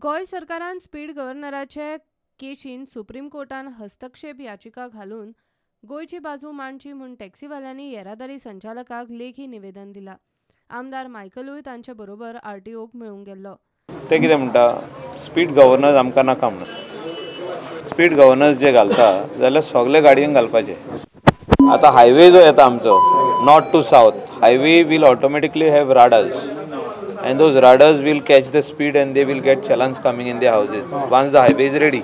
गोंय सरकारान speed गव्हर्नराचे केशीन supreme कोर्टान हस्तक्षेप याचिका घालून गोंयची बाजू मांडची म्हूण टॅक्सीवाल्यांनी येरादारी संचालकाक लेखी निवेदन दिला. आमदार मायकलूय तांचे बरोबर आरटीओक मेळूंक गेल्लो. ते कितें म्हणटा, स्पीड गव्हर्नर आमकां नाका म्हणून. स्पीड गव्हर्नर्स जे घालता जाल्यार सगळे गाडयेंक घालपाचे. आतां हायवे जो येता आमचो north to south highway will automatically have radars and those radars will catch the speed and they will get challans coming in the houses once the highway is ready.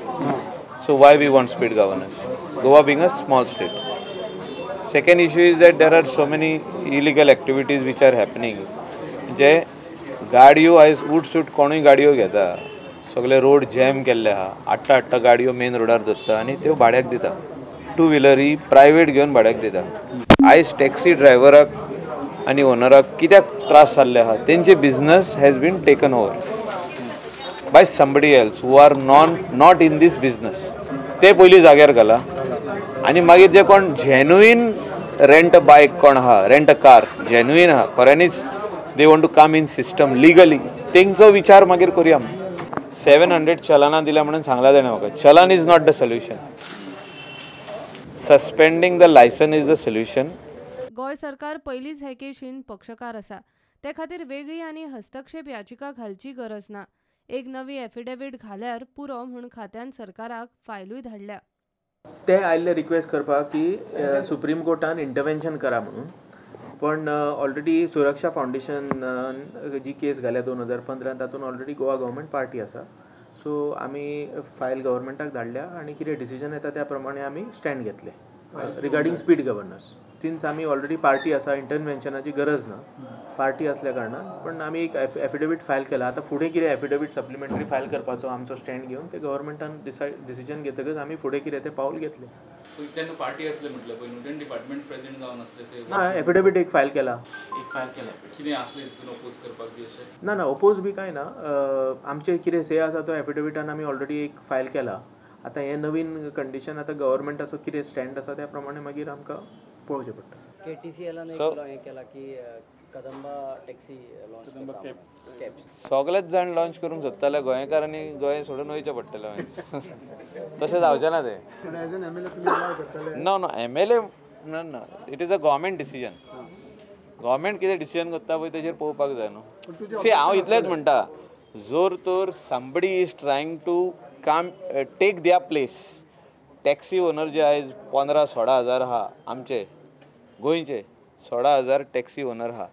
So why we want speed governors, Goa being a small state. Second issue is that there are so many illegal activities which are happening. जे गाडयो आयज उटसूट कोणूय गाडयो घेता, सगळे road jam केल्ले आहा, आठ्ठा आठ्ठा गाडयो main रोडार दवरता आनी त्यो भाड्याक दिता. टू व्हिलरी प्रायवेट घेवन भाड्याक दिता. आयज टॅक्सी ड्रायव्हराक आनी ओनराक कित्याक त्रास जाल्ले आहा, तेंचे business has been taken over by somebody else who are not in this business. ते पयलीं जाग्यार घाला आनी मागीर जे कोण जेन्युइन रेंट बायक कोण आहा, रेंट कार जेन्युइन आहा, खऱ्यांनीच they want to come in system legally, तेंचो विचार मागीर करुया. 700 चलनां दिल्या म्हणून सांगला तेणें म्हाका. Challan is not the solution, suspending the licence is the solution. Goa सरकार पयलींच हे केशीन पक्षकार आसा, ते खातीर वेगळी आनी हस्तक्षेप याचिका घालची गरज ना. एक नवी एफिडेवीट घाल्यार पुरो म्हूण खात्यान सरकाराक फायलूय धाडल्या. ते आयिल्ले रिक्वेस्ट करपाक की सुप्रीम कोर्टान इंटरवेन्शन करा म्हणून, पण ऑलरेडी सुरक्षा फावंडेशन जी केस घाल्या 2015 तातूंत ऑलरेडी गोवा गव्हर्मेंट पार्टी आसा. सो आमी फायल गव्हर्मेंटाक धाडल्या आनी कितें डिसिजन येता त्या प्रमाणे आमी स्टँड घेतले रिगार्डींग स्पीड गव्हर्नर्स. सिन्स आमी ऑलरेडी पार्टी आसा, इंटरवेन्शनाची गरज ना पार्टी असल्या कारणान, पण आमी एक एफिडेवीट फायल केला. आतां फुडें कितें एफिडेवीट सप्लिमेंटरी फायल करपाचो आमचो स्टँड घेवन ते गव्हर्मेंटान डिसिजन घेतकच आमी फुडें कितें तें पावल घेतलें. तेन्ना पार्टी असले म्हटलें पळय न्हू, डिपार्टमेंट प्रेझेंट जावन आसले ते ना एफिडेवीट एक फायल केला. एक फायल केला. कितें आसलें तितून ओपोज करपाक बी अशें ना, ना ओपोज बी कांय ना. आमचें कितें से आसा तो एफिडेविटान आमी ऑलरेडी एक फायल केला. आतां हें नवीन कंडिशन, आतां गव्हर्मेंटाचो कितें स्टँड आसा त्या प्रमाणे मागीर आमकां पळोवचें पडटा. केटीसीएलान एक हें केला की कदंबा टॅक्सी लॉन्च करता. सगळेच जाण लॉन्च करूंक सोदताले, गोंयकारांनी गोंय सोडून वयचें पडटलें मागीर. तशें जावचें ना तें. ना ना MLA ना ना, it is a government decision. Government कितें डिसिजन करता पळय तेजेर पळोवपाक जाय न्हू. सी हांव इतलेंच म्हणटा, जोर तर somebody is trying to come take their place. Taxi owner जे आयज 15-16 हजार आहा, आमचे गोंयचे 16,000 टॅक्सी ओनर आहा,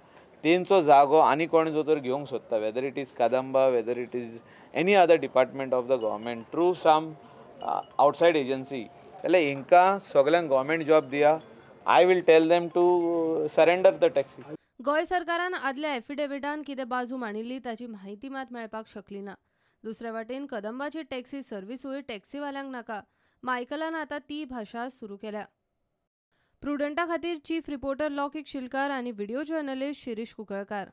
तेंचो जागो आनी कोण जो तर घेवंक सोदता, whether it is Kadamba, whether it is any other department of the government through some outside agency, जाल्यार हेंकां सगल्यांक गव्हर्मेंट जॉब दिया. I will tell them to surrender the taxi. Goa सरकारान आदल्या एफिडेविटान कितें बाजू मांडिल्ली ताची म्हायती मात मेळपाक शकली ना. दुसरे वाटेन कदंबाची टॅक्सी सर्विसूय टॅक्सीवाल्यांक नाका. मायकलान आतां ती भाशा सुरू केल्या. प्रुडंटा खातीर चीफ रिपोर्टर लौकीक शिलकार आनी व्हिडिओ जर्नलिस्ट शिरीष कुंकळकार.